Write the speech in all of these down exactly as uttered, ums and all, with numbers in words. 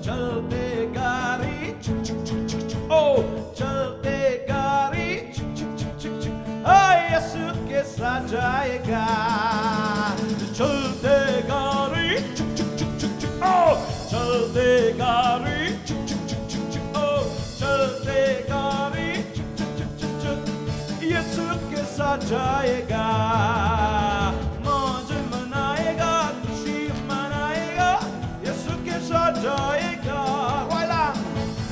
चलते गाड़ी, चुक, चुक, चुक, चुक, चुक, ओ, चलते गाड़ी, चुक, चुक, चुक, चुक, चुक, हाय, यीशु के साथ जाएगा। चलते गाड़ी, चुक, चुक, चुक, चुक, चुक, ओ, चलते गाड़ी, चुक, चुक, चुक, चुक, चुक, ओ, चलते गाड़ी, चुक, चुक, चुक, चुक, चुक, यीशु के साथ जाएगा। मौज मनाएगा, खुशी मनाएगा, यीशु के साथ जाएगा। वाला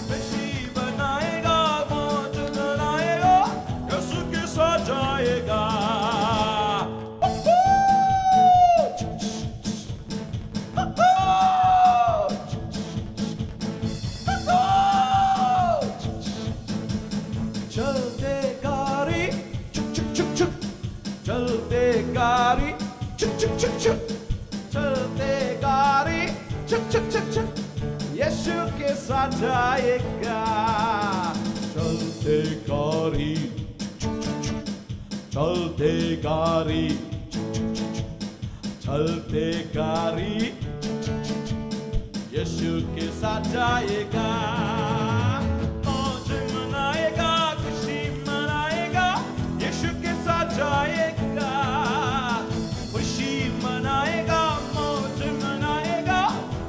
खुशी मनाएगा, मौज मनाएगा, यीशु के साथ जाएगा। चलते गाड़ी, चुक, चुक, चुक, चुक। चलते गाड़ी, चुक, चुक, चुक, चुक। चलते गाड़ी, चुक, चुक, चुक, चुक। यीशु के साथ जाएगा। चलते गाड़ी, चुक, चुक, चुक, चुक। चलते गाड़ी, चुक, चुक, चुक, चुक। चलते गाड़ी, चुक, चुक, चुक, चुक। यीशु के साथ जाएगा। मौज मनाएगा, खुशी मनाएगा, यीशु के साथ जाएगा। खुशी मनाएगा, मौज मनाएगा,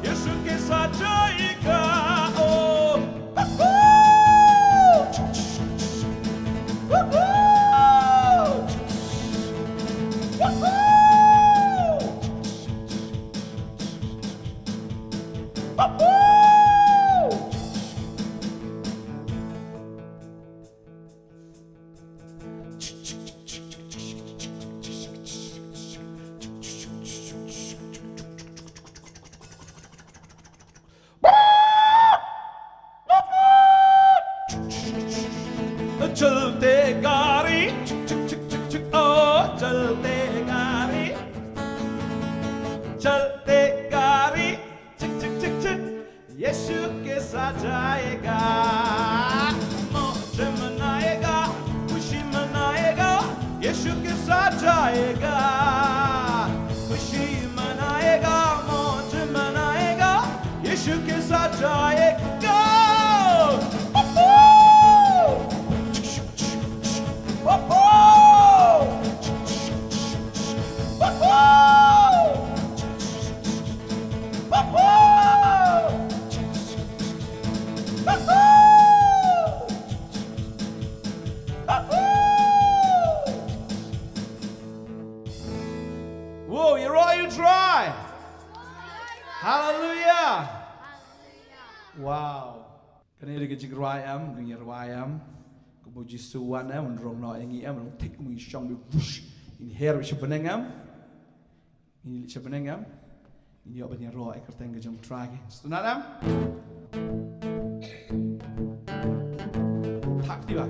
यीशु के साथ जाएगा। ओ, चलते गाड़ी, चुक, चुक, चुक, चुक, चुक, ओ, चलते गाड़ी, चलते गाड़ी, चुक, चुक, चुक, चुक, यीशु के साथ जाएगा। मौज मनाएगा, खुशी मनाएगा, यीशु के साथ जाएगा। खुशी मनाएगा, मौज मनाएगा, यीशु के साथ जाएगा। Whoa, you're all you try. Hallelujah. Wow. Kane dei ka jingrwai em, ka jingrwai em. Kumba u Jisu u wan em, un rong noh ïa ngi em, un thik um shong bad wush. Ngin her bad sha bneng em. Ngin leit sha bneng em. Ngin ïoh ban ïaroh ïa ka kyrteng ka jong u Trai. Sngewtynnat em. Thak diwa.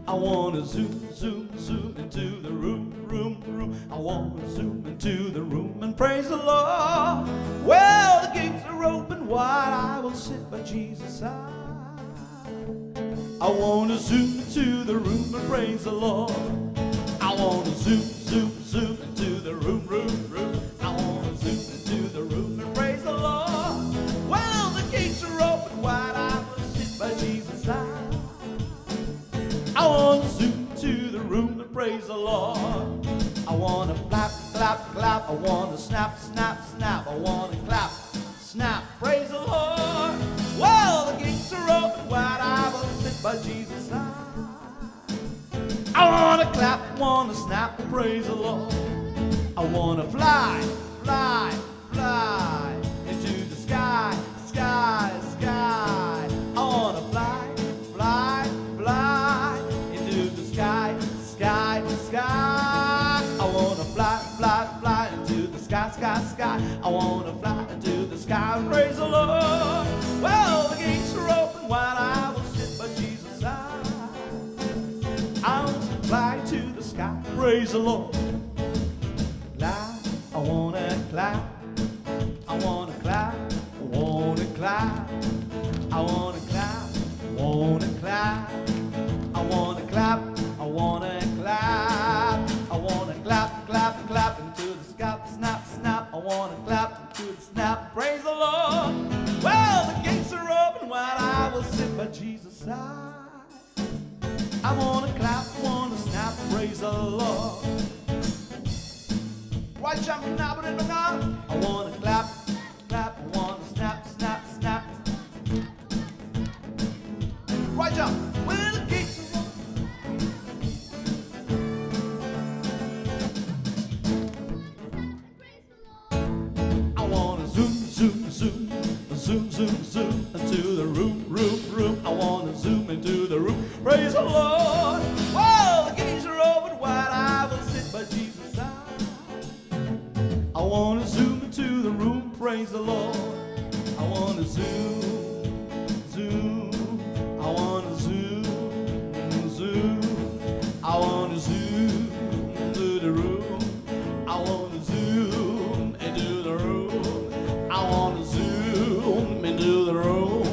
I wanna zoom, zoom, zoom into the room, room, room. I wanna zoom into the room and praise the Lord. Well, the gates are open wide, I will sit by Jesus' side. I wanna zoom into the room and praise the Lord. I wanna zoom, zoom, zoom into the room, room, room. I wanna zoom into the room and praise the Lord. Well, the gates are open wide, I will sit by Jesus' side. I wanna zoom to the room and praise the Lord. I wanna clap, clap, clap. I wanna snap, snap, snap. I wanna clap, snap, praise the Lord. Well, the gates are open wide, I will sit by Jesus' side. I wanna clap, wanna snap, praise the Lord. I wanna fly, fly, fly into the sky, sky, sky. I wanna fly, fly, fly into the sky, sky, sky. I wanna fly, fly, fly into the sky, sky, sky. I wanna fly into the sky, praise the Lord. Well, the gates are open wide, I will sit by Jesus' side. I'll fly to the sky, praise the Lord. Clap, I wanna clap, I wanna clap, I wanna clap, I wanna clap, I wanna clap, I wanna clap, I wanna clap, I wanna clap, clap, clap into the sky. Jump, clap, clap, I wanna clap, clap, I wanna snap, snap, snap. Right jump. Well, the gates are open. I wanna zoom, zoom, zoom, zoom, zoom, zoom into the room, room, room. I wanna zoom into the room. Praise the Lord. Well, the gates are open wide. I will sit by Jesus' side. I wanna zoom into the room, praise the Lord. I wanna zoom, zoom. I wanna zoom, zoom. I wanna zoom into the room. I wanna zoom into the room. I wanna zoom into the room.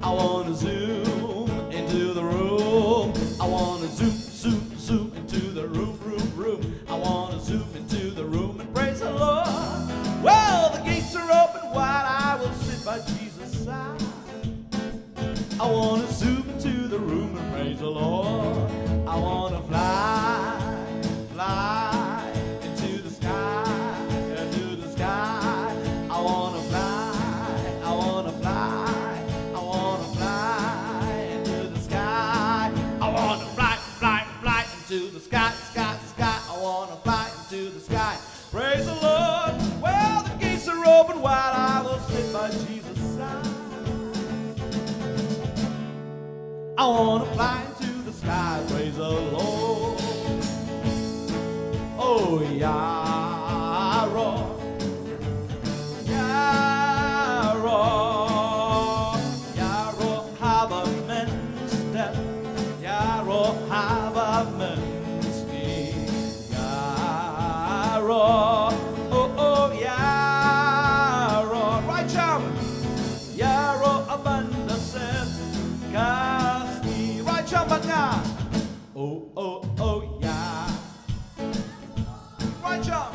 I wanna zoom into the room. I wanna zoom, zoom, zoom into the room, room, room. I wanna zoom into the room and praise the Lord. Well, the gates are open wide. I will sit by Jesus' side. I wanna zoom into the room and praise the Lord. I wanna fly, fly into the sky, into the sky. I wanna fly, I wanna fly, I wanna fly into the sky. I wanna fly, fly, fly into the sky, sky, sky. I wanna fly into the sky. Praise the Lord. Well, the gates are open wide. I will sit by Jesus' side. I wanna fly into the sky. Praise the Lord. Oh, Yarrow. Yarrow. Yarrow Habermann step. Yarrow Habermann ski. Yarrow. Oh, oh, Yarrow. Right jump. Yarrow Abanda set. Kasi. Right jump, bad nga. Oh, oh, oh, yeah. Right jump.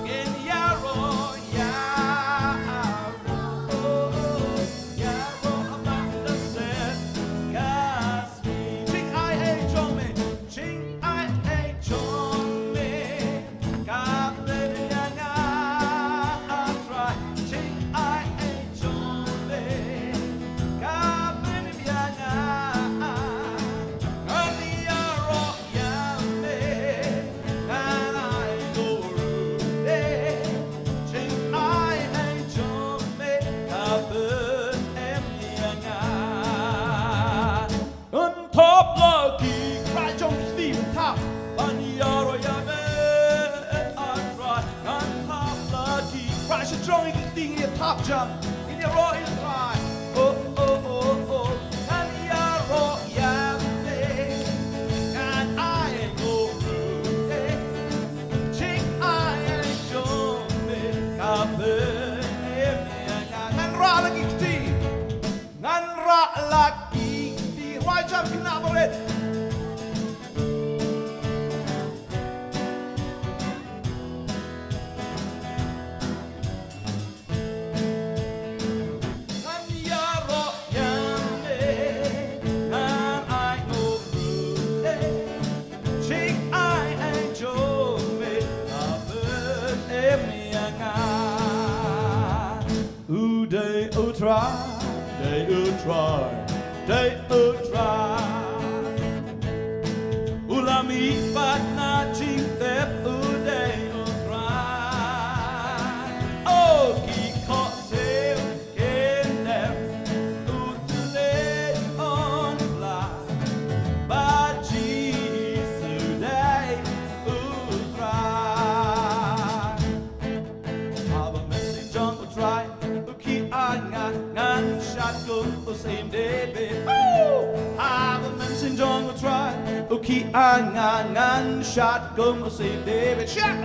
Again, Yarrow, Yarrow, Yarrow Abanda set. Kasi. Ching ai ei jong me. Ching ai ei jong me. Ka pynbiang ïa nga, ah, Trai. Ching ai ei jong me. Ka pynbiang ïa nga. Ngan ïaroh ïa me. Ngan ai nguh ruh de. Ching ai ei jong me. Ka pynbiang ïa nga. Ngan thap la ki krai jong ki kti, ngan thap ban ïaroh ïa me, ah Trai. Ngan thap la ki krai sha jrong ki kti, ngin ïa thap jam, ngin ïaroh ïa Trai. Oh, oh, oh, oh. Ngan ïaroh ïa me, ngan ai nguh ruh de. Jing ai ei jong me, ka pynbiang ïa nga. Ngan rah la ki kti. Ngan rah la ki kti. Rwai jam khynnah barit. Ngan ïaroh ïa me, ngan ai nguh ruh de. Jing ai ei jong me, ka pynbiang ïa nga. U dei U Trai, dei U Trai, dei U Trai. U la mih pat na jingtep, u dei U Trai. Oh, ki khohsiew kin dem, u tleh un pla, ba Jisu dei U Trai. Haba mynsiem jong U Trai u khih ïa nga, ngan shad kum u syiem David. Woo! Haba mynsiem jong U Trai u khih ïa nga, ngan shad kum u syiem David. Shad,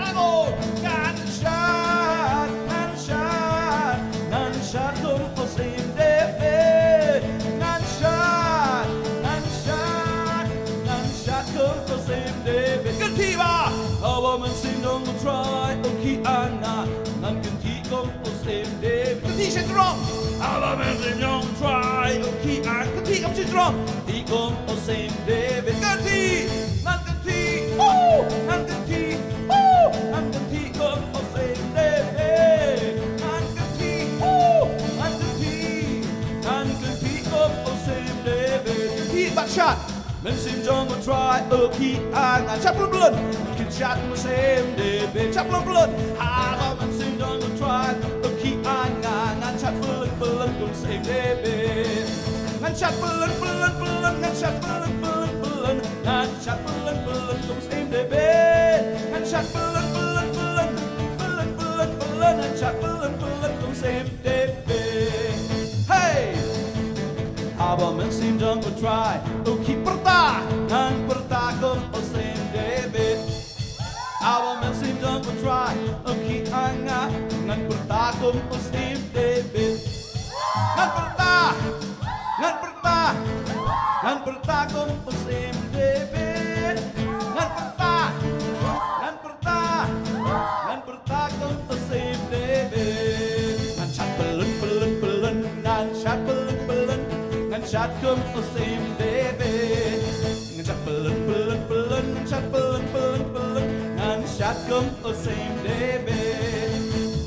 ngan shad, ngan shad, ngan shad kum u syiem David. Ngan shad, ngan shad, ngan shad kum u syiem David. Kynthih ba, haba mynsiem jong U Trai u khih ïa nga, ngan kynthih kum u syiem David. Mynsiem Jong U Trai u khih, ngan kynthih kum shi jrong, kynthih kum u Syiem David. Kynthih, ngan kynthih, woo, ngan kynthih, woo, ngan kynthih kum u Syiem David. Ngan kynthih, woo, ngan kynthih, ngan kynthih kum u Syiem David. Kynthih bad shad. Mynsiem Jong U Trai u khih ïa nga, ngan shad pyllun pyllun, kynshad kum u Syiem David. Shad pyllun pyllun. Haba Mynsiem Jong U Trai u khih ïa nga, ngan shad pyllun pyllun kum u Syiem David. Ngan shad pyllun pyllun pyllun, ngan shad pyllun pyllun pyllun, ngan shad pyllun pyllun kum u Syiem David. Ngan shad pyllun pyllun pyllun, pyllun pyllun pyllun, ngan shad pyllun pyllun kum u Syiem David. Hey! Haba Mynsiem Jong U Trai u khih, pyrta, ngan pyrta kum u Syiem David. Haba Mynsiem Jong U Trai u khih ïa nga, ngan pyrta kum u Syiem David. Ngan pyrta, ngan pyrta, ngan pyrta kum u Syiem David. Ngan pyrta, ngan pyrta, ngan pyrta kum u Syiem David. Ngan shad pyllun pyllun pyllun, ngan shad pyllun pyllun, ngan shad kum u Syiem David. Ngan shad pyllun pyllun pyllun, ngan shad pyllun pyllun pyllun, ngan shad kum u Syiem David.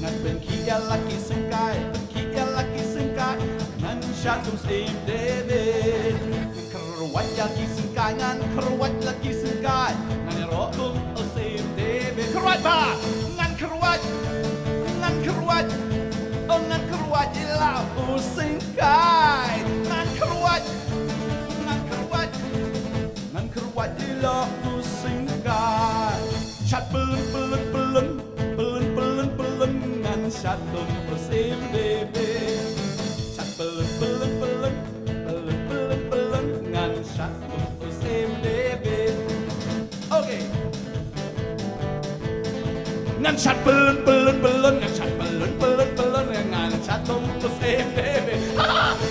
Ngan pynkhih ïa la ki syngkai, pynkhih ïa la ki syngkai, ngan shad kum u Syiem David. Kyrwat ïa ki syngkai, ngan kyrwat la ki syngkai, ngan ïaroh kum u Syiem David. Kyrwat bha, ngan kyrwat, ngan kyrwat, oh ngan kyrwat ïa la u syngkai. Ngan kyrwat, ngan kyrwat, ngan kyrwat ïa la u syngkai. Shad pyllun pyllun pyllun, pyllun pyllun pyllun, ngan shad kum u Syiem David. Shad pyllun pyllun pyllun, pyllun pyllun pyllun, ngan shad kum u Syiem David. Okay. Ngan shad pyllun pyllun pyllun, ngan shad pyllun pyllun pyllun, ngan shad kum u Syiem David.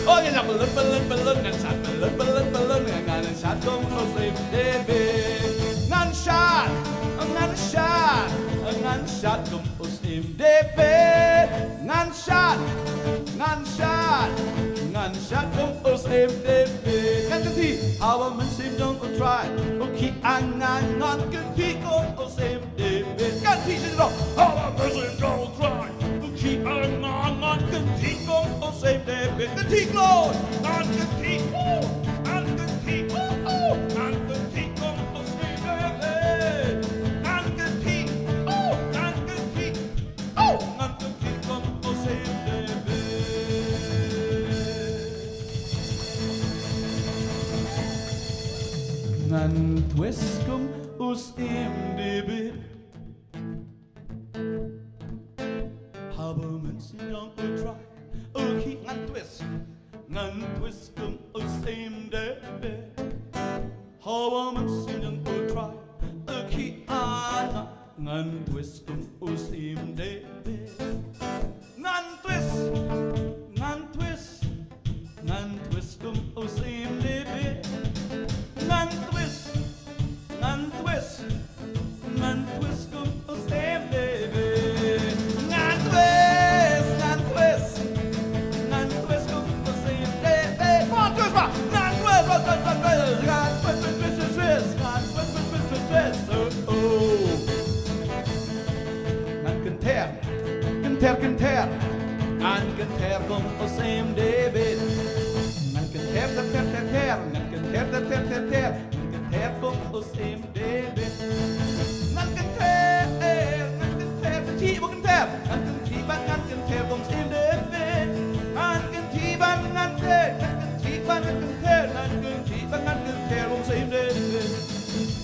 Oh, ngan shad pyllun pyllun pyllun, ngan shad pyllun pyllun pyllun, ngan shad kum u Syiem David. Ngan shad, ngan shad, ngan shad kum u Syiem David. Ngan shad, ngan shad, ngan shad kum u Syiem David. Ngan kynthih, haba Mynsiem Jong U Trai u khih ïa nga, ngan kynthih kum u Syiem David. Kynthih shi jrong. Haba Mynsiem Jong U Trai u khih ïa nga, ngan kynthih kum u Syiem David. Kynthih kloi. Ngan kynthih, oh, ngan kynthih, oh, oh, ngan kynthih kum u Syiem David. Ngan kynthih, oh, ngan kynthih, oh, ngan kynthih kum u Syiem David. Ngan twist kum u Syiem David. Haba Mynsiem Jong U Trai u khih, ngan twist, ngan twist kum u Syiem David. Haba Mynsiem Jong U Trai u khih ïa nga, ngan twist kum u Syiem David. Ngan twist, ngan twist, ngan twist kum u Syiem David. Ngan twist, ngan twist, ngan twist kum u Syiem David. Ngan twist, ngan twist, ngan twist kum u Syiem David. Come on, twist, ma. Ngan twist, twist, twist, twist, twist. Ngan twist, twist, twist, twist, twist. Ngan twist, twist, twist, twist, twist. Oh, oh. Ngan kynther, kynther, kynther. Ngan kynther kum u Syiem David. Ngan kynther, ther, ther, ther, ther. Ngan kynther, ther, ther, ther, ther. Ngan kynther kum u Syiem David. Ngan kynther, ngan kynther, kynthih bad kynther. Ngan kynthih bad ngan kynther kum u Syiem David. Ngan kynthih bad ngan kynther, ngan kynthih bad ngan kynther, ngan kynthih bad ngan kynther kum u Syiem David.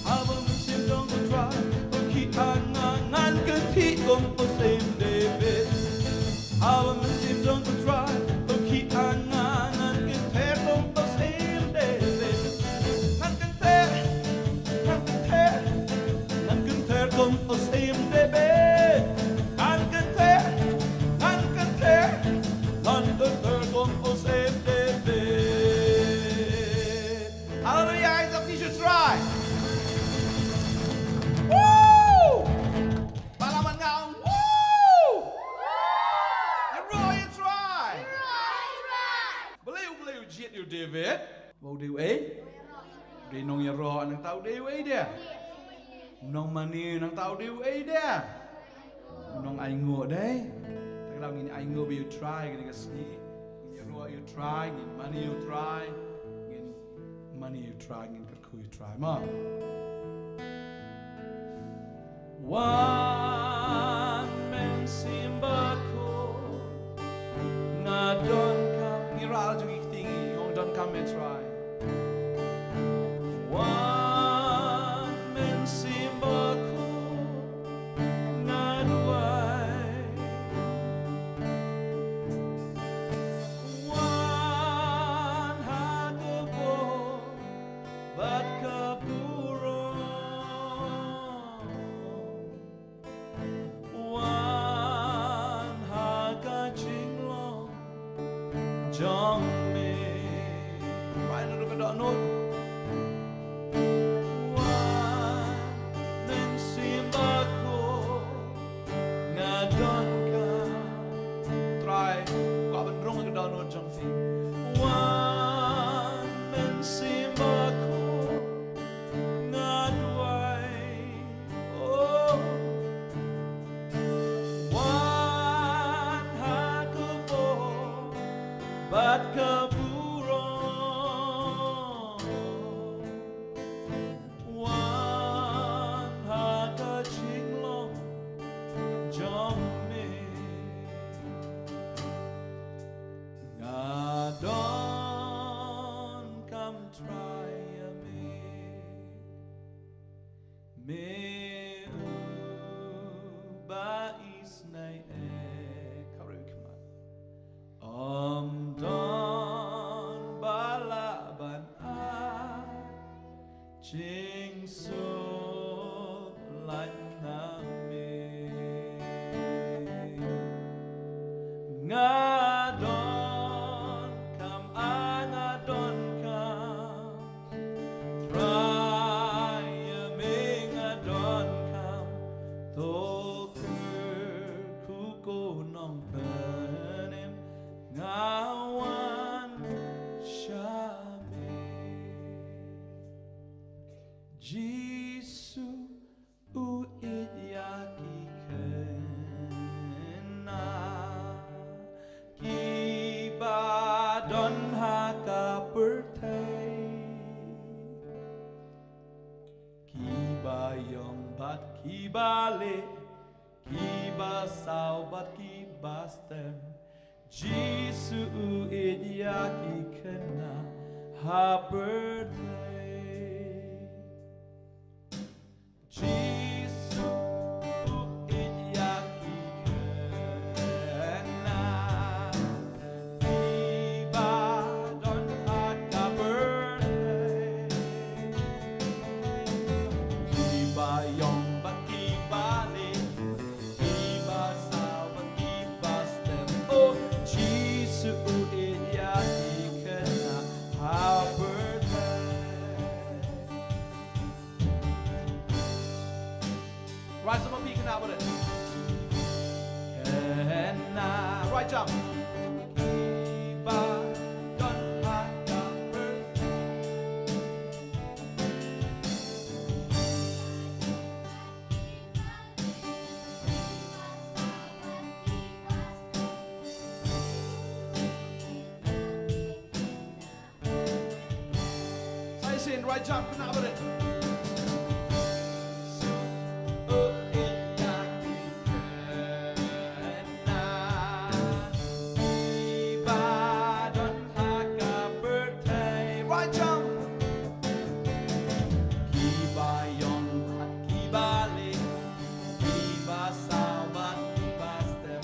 Haba Mynsiem Jong U Trai u khih ïa nga, ngan kynthih kum u Syiem David. Haba Mynsiem Jong U Trai u khih ïa nga, ngan kynther kum u Syiem David. Ngan kynther, ngan kynther, ngan kynther kum u Syiem David. Ngan kynther, ngan kynther, David, ba u dei uei? U dei nongïaroh, nangta u dei uei de? U nongmane, nangta u dei uei de? U nongainguh de. Te ka daw ngin ainguh bad ïa u Trai kane ka sngi. Ngin ïaroh ïa u Trai, ngin mane ïa u Trai, ngin mane ïa u Trai, ngin kyrkhu ïa u Trai. Mo. Wan Mynsiem Bakhuid, nga donkam. Ngi rah jong ngi kti, ngi ong donkam me Trai. Wan Mynsiem Bakhuid, nga duwai. Wan ha ka bor bad ka burom. Wan ha ka jinglong jong me. Wan ha ka dohnud. Wan Mynsiem Bakhuid, nga donkam. Trai, kwah ban rung ha ka dohnud jong phi. Wan Mynsiem Bakhuid, nga duwai. Oh. Wan ha ka bor bad ka burom. Wan ha ka jinglong jong me. Nga donkam Trai ïa me. Me uba isynei eh. Kawei khmat. Ym don ba lah ban ai jingsuk lait na me. Nga donkam, ah, nga donkam. Trai ïa me nga donkam. To kyrkhu ko Nongpynim, nga wan sha me. Jisu u ïeit ïa ki khynnah kiba don ha ka pyrthei, kiba ïong bad kiba lieh, kiba saw bad kiba stem. Jisu u ïeit ïa ki khynnah ha pyrthei. Jisu u ïeit ïa ki khynnah kiba don ha ka pyrthei, kiba ïong bad kiba lieh, kiba saw bad kiba stem. Oh, Jisu u ïeit ïa ki khynnah ha pyrthei. Rise up, phi khynnah barit. Khynnah. Right jump. Kiba don ha ka pyrthei. Sa shisien, right jump, khynnah barit. Right jump. Kiba ïong bad kiba lieh, kiba saw bad kiba stem.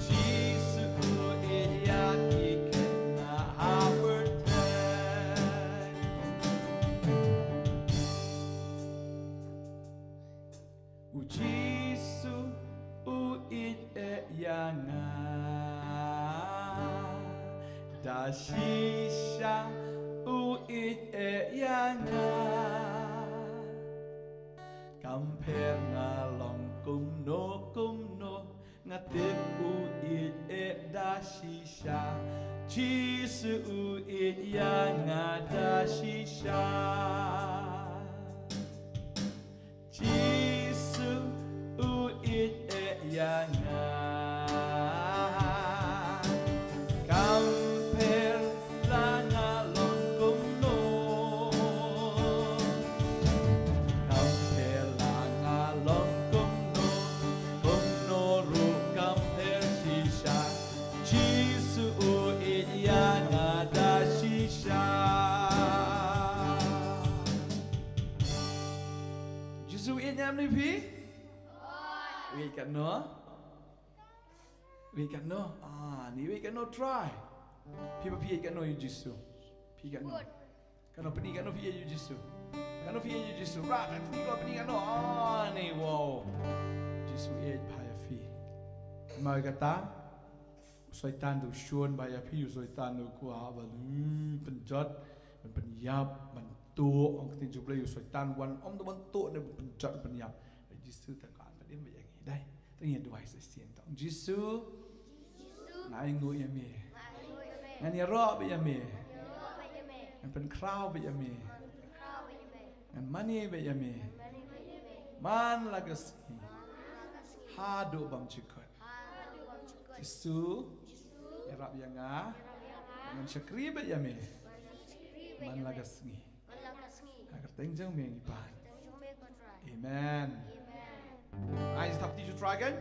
Jisu u ïeit ïa ki khynnah ha pyrthei. U Jisu u ïeit eh ïa nga. Da shisha u ïeit eh ïa nga. Kam pher nga long kumno kumno, nga tip u ïeit eh da shisha. Jisu u ïeit ïa nga da shisha. Jisu u ïeit ïa nga. Kam pher la nga long kumno. Kam pher la nga long kumno. Kumno ruh kam pher shisha. Jisu u ïeit ïa nga da shisha. Jisu u ïeit ïa mano phi? U ïeit katno? U ïeit katno? Ah, ni u ïeit katno, try. Phi ba phi ïeit katno ïa u Jisu? Phi katno? Katno pyni katno phi ïeit ïa u Jisu? Katno phi ïeit ïa u Jisu? Rah katno phi, katno pyni katno? Ah, ni, wow. Jisu u ïeit bha ïa phi. Namar kata u Soitan u shun bha ïa phi, u Soitan u kwah ban, hmm, pynjot, ban pynïap, ban tuh, ong ka ktien jong U Blei, u Soitan wan ym tang ban tuh ne ban pynjot, ban pynïap. Jisu te kwah ban im bha ïa ngi. Dei, te ngin duwai sa shisien. Ong Jisu, nga ainguh ïa me. Ngan ïaroh bha ïa me. Ngan pynkhraw bha ïa me. Ngan mane bha ïa me man la ka sngi haduh bymjukut. Jisu, ïarap ïa nga. Ngan shakri bha ïa me man la ka sngi. Ha ka kyrteng jong me ngi pan. Amen. Ai, thap ti ju try again.